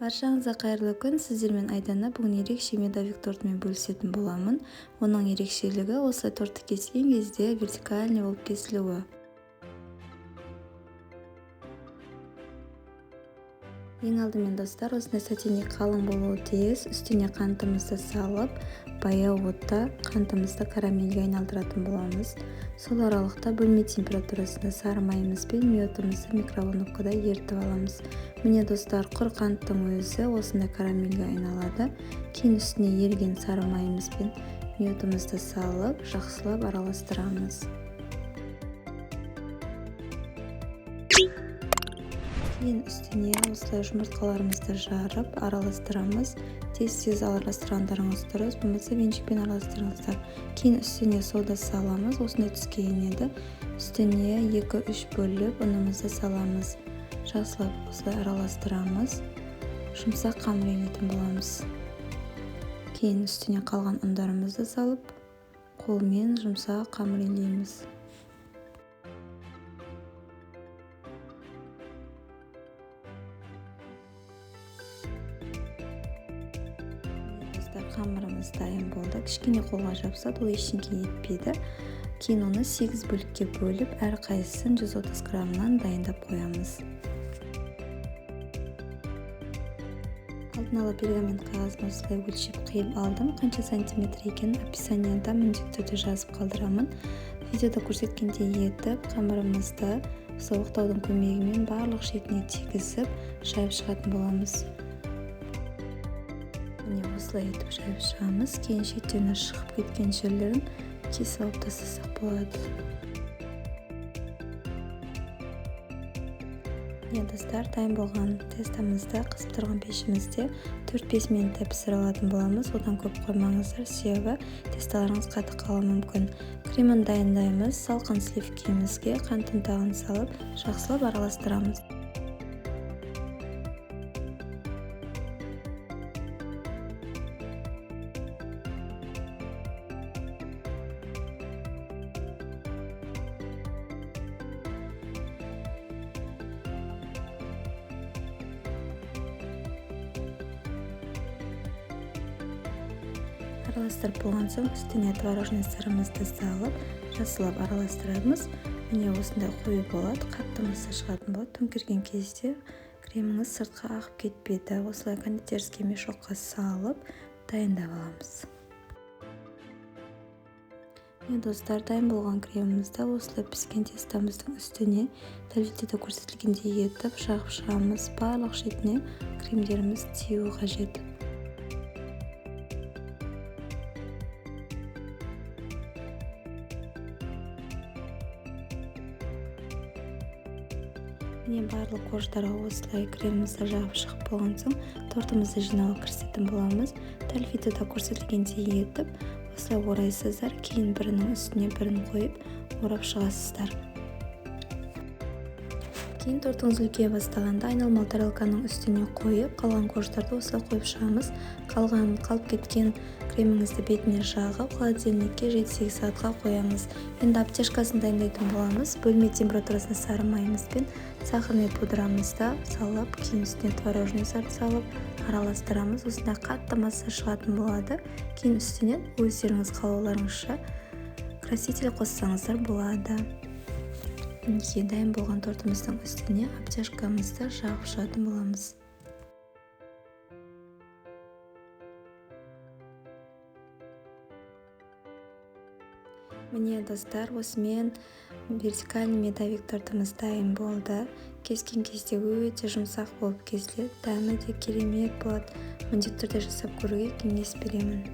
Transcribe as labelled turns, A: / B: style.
A: Баршаңызға қайырлы күн! Сіздермен Айдана. Бүгін ерекше медовик тортымен бөлісетін боламын. Оның ерекшелігі осылай тортты кескен кезде вертикальный болып кесілуі. Ең алдымен, достар, осындай сотейник қалың болуы тиіс. Үстіне қантымызды салып, баяу отта қантымызды карамельге айналдыратын боламыз. Сол аралықта бөлме температурасында сары майымыз бен мёдімізді микроволновкада ерітіп аламыз. Міне, достар, құр қанттың өзі осындай карамельге айналады. Кейін үстіне еріген сары майымыз бен мёдімізді салып, жақсылап араластырамыз. Кейін үстіне осылай жұмыртқаларымызды жарып, араластырамыз. Тез-тез араластырғандарыңыз дұрыс, болмаса венчикпен араластырыңыздар. Кейін үстіне сода саламыз, осындай түске енеді. Үстіне 2-3 бөліп ұнымызды саламыз. Жақсылап осылай араластырамыз. Жұмсақ қамыр илейтін боламыз. Кейін үстіне қалған ұндарымызды салып, қолмен жұмсақ қамыр илейміз. Достар, қамырымыз дайын болды. Кішкене қолға жабысады, ол ештеңе етпейді. Кейін оны 8 бөлікке бөліп, әрқайсысын 130 граммнан дайындап қоямыз. Алдын ала пергамент қағазын осылай өлшеп қиып алдым. Қанша сантиметр екенін описанияда міндетті түрде жазып қалдырамын. Видеода көрсеткендей етіп қамырымызды осылай оқтаудың көмегімен барлық шетіне тигізіп, жайып шығатын боламыз. Міне, осылай етіп жайып шығамыз. Кейін шеттеріне шығып кеткен жерлерін кесіп алып тастасақ болады. Міне, достар, дайын болған тестамызды қызып тұрған пешімізде 4-5 минутта пісіре алатын боламыз. Одан көп қоймаңыздар, себебі тесталарыңыз қатты қалуы мүмкін. Кремін дайындаймыз. Салқын сливкемізге қант ұнтағын салып, жақсылап араластырамыз. Араластырып болған соң үстіне творожный сырымызды салып, жақсылап араластырамыз. Міне, осындай қою болады, қатты масса шығатын болады. Төңкерген кезде креміңіз сыртқа ағып кетпейді. Осылай кондитерский мешокқа салып, дайындап аламыз. Міне, достар, дайын болған кремімізді осылай піскен тестамыздың үстіне дәл видеода көрсетілгендей етіп жағып шығамыз. Барлық шетіне кремдеріміз тиюі қажет. Міне, барлық корждарға осылай кремімізді жағып шығып болған соң тортымызды жинауға кірісетін боламыз. Дәл видеода көрсетілгендей етіп осылай орайсыздар, кейін бірінің үстіне бірін қойып орап шығасыздар. Кейін тортыңыз үлкейе бастағанда айналмалы тарелканың үстіне қойып, қалған корждарды осылай қойып шығамыз. Қалып кеткен креміңізді бетіне жағып, холодильникке 7-8 сағатқа қоямыз. Енді обтяжкасын дайындайтын боламыз. Бөлме температурасына сары майымыз бен сахарный пудрамызды салып, кейін үстіне творожный сырды салып араластырамыз. Осындай қатты масса шығатын болады. Кейін үстіне өздеріңіз қалауларыңызша краситель қоссаңыздар болады. Мінекей, дайын болған тортымыздың үстіне обтяжкамызды жағып шығатын боламыз. Міне, достар, осымен вертикальный медовик тортымыз дайын болды. Кескен кезде өте жұмсақ болып кесіледі, дәмі де керемет болады. Міндетті түрде жасап көруге кеңес беремін.